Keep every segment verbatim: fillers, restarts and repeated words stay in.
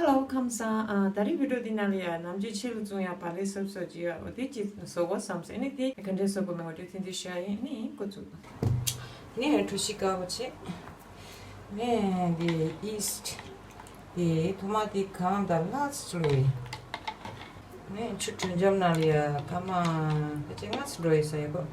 ཨོ་ཁམས་བཟང་། ཨ། ད་རེས་བི་ཌིའོ་འདི་ནང་ལ་ཡ་ནམ་རྒྱུན་ཆེད་དུ་བཙུགས་ཡ་བག་ལེབ་སོབ་སོབ་ཅིག་ཡོད། འོ་དེ་ཅིག་བཟོ་དགོས་བསམ་སོང་། ཨ་ནི་དེ་ག་འདྲས་བཟོ་དགོས་མིན་འོ་དེ་ཐེངས་འདི་ཤོད་ཡིན། ཨ་ནི་འགོ་བཙུགས། ཨ་ནི་གྲོ་ཞིབ་དཀར་པོ་བྱས། ཨ་ནི་འདི་ཡིས་ཊི། དེ་ཐོག་མ་དེ་གང་དང་ལྷག་ཙམ་བླུགས་ཡིན། ཨ་ནི་ཆུ་དྲོད་འཇམ་ནང་ལ་ཡ་སྐར་མ་ཕལ་ཆེར་ལྔ་ཙམ་འགྲོ་ཡིན་ས་ཡོད་གོ།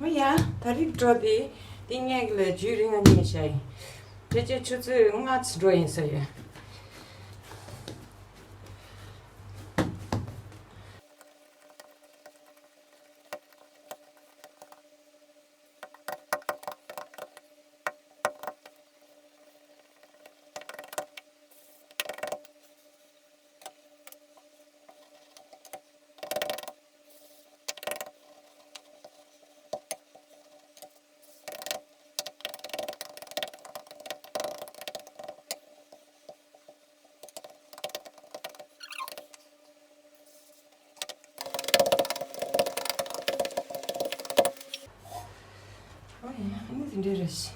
འོ་ཡ། ད་རེས་འགྲོ་དེ་དེ་ངས་ལ་རྒྱུན་རིང་ང་ཉན་བྱ་ཡིན། ཕལ་ཆེར་ཆུ་ཚོད་ལྔ་ཙམ་འགྲོ་ཡིན་ས་ཡོད། ཨོ་ཡ། ཨ་ནི་དེ་འདྲ་རེད་ཤག་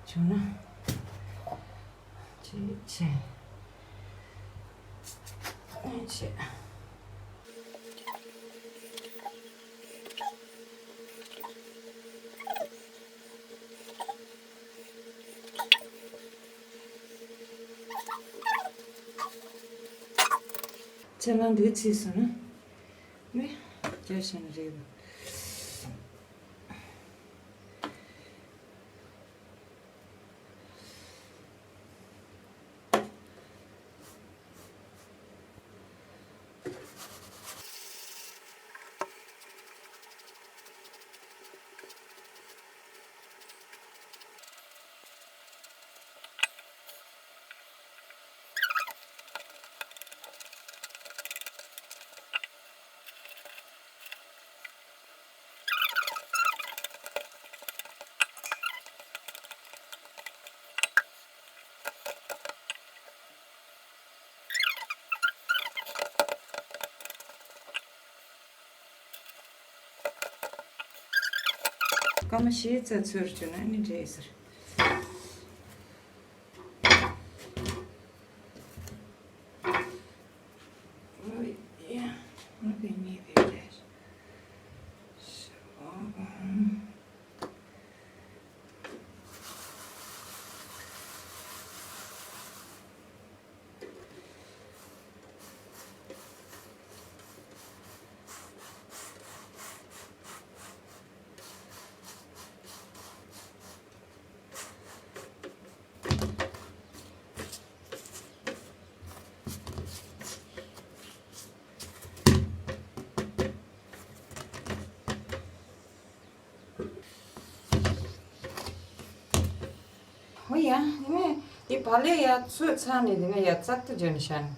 བྱུང་ན། ཅི་བྱེད། ཨ་ནི་བྱེད། ཆ་ལང་འདི་ཚིག་སོང་ན་ནི་རྒྱ་ཞིང་རེད། སྐར་མ་བཞི་ཙམ་ཚོས་བྱུང་ན་ནི་འདྲ་ཡི་ཟེར། ཨོ་ཡ། ཨོ་དེ་གཉིས་དེ་འདྲ་ཞིག་ཧོ་ཡ། ངས་འདི་བག་ལེབ་ཡར་ཚོས་ཚར་ནས་འདི་ནས་ཡར་བཙག་ཏུ་འཇོན་བཞག་ནས།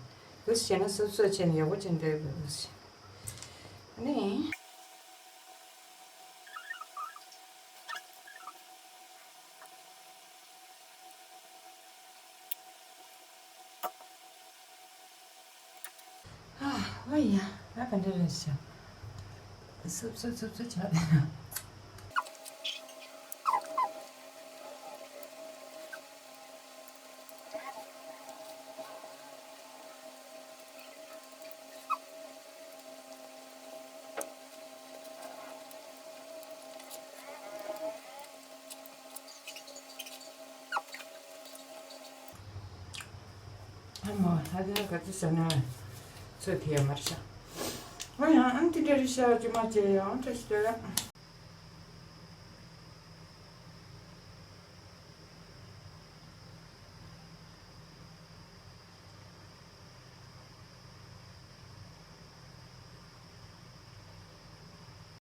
འདུག་བྱས་ན་སོབ་སོབ་བྱས་ནས་ཡག་པོ་བྱས་འདོད་འདུག་ཟེར། ནི། ཨ། ཨོ་ཡ། ང་ག་འདྲ་རེད་ཤག་སོབ་སོབ་སོབ་སོབ་བྱས། ཨ་མ། ལྷ་ལྡན་ག་ཚོད་ཟ་ན་ཚོད་ཐིག་ཡ་མར་ཤ། ཨ་ཡང་ཨ་འདི་འདྲ་རེད་ཤག་ཅི་མ་བྱས་ཡང་བཀྲ་ཤིས་བདེ་ལེགས།